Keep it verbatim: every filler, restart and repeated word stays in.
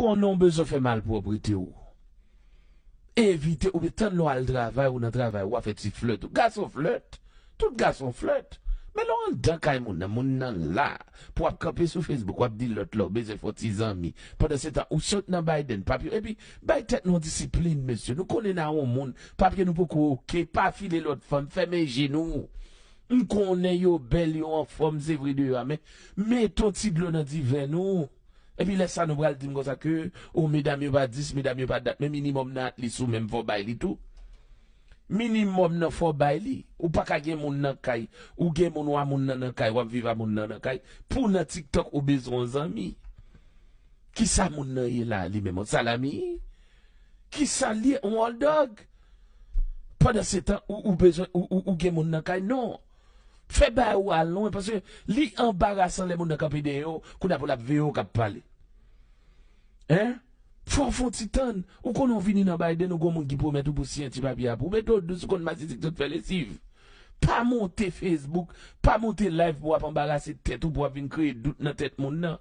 Konnen w bezwen fè malpwòpte w. Evite, oubyen tann lè w al travay, ou nan travay, w ap fè ti flèt ou. Gason flèt. Tout gason flèt. Men lè w anndan kay moun nan, moun nan la. Pou w ap kanpe sou Facebook, w ap di lòt la, w bezwen fè yon ti zanmi. Pandan se tan, ou sot nan Biden, papye. Epi, bay tèt nou yon disiplin, mesye. Nou konnen n a yon moun, papye nou poko oke, pa file lòt fanm, fèmen je nou. M konnen yo bèl, yo anfòm, se vre de yo a, men mete yon ti dlo nan diven nou. Epi lè sa nou pral di m konsa ke, o, medam yo pa dis, medam yo pa dat, men minimòm nan at least ou menm fò w bay li tou. Minimòm nan fò w bay li. Ou pa ka gen moun nan kay, ou gen moun w a moun nan nan kay, w ap viv a moun nan nan kay. Pou nan TikTok ou bezwen yon zanmi. Kisa moun nan ye la li menm? Yon salami? Kisa l ye? Yon hot dog? Pandan se tan, ou, ou bezwen, ou, ou, ou gen moun nan kay? Non. Fè bagay ou al lwen, paske li anbarasan lè moun nan kanpe dèyè w, kounye a pou l ap veye w k ap pale. Hein? Fò w fè yon ti tann. Ou konnen w vini nan Biden, ou gon moun ki pwomèt ou pou siyen ti papye a pou w. Mete w dous, ou konn masisi k sot fè lesiv. Pa monte Facebook, pa monte live pou w ap anbarase tèt ou, pou w ap vin kreye dout nan tèt moun nan.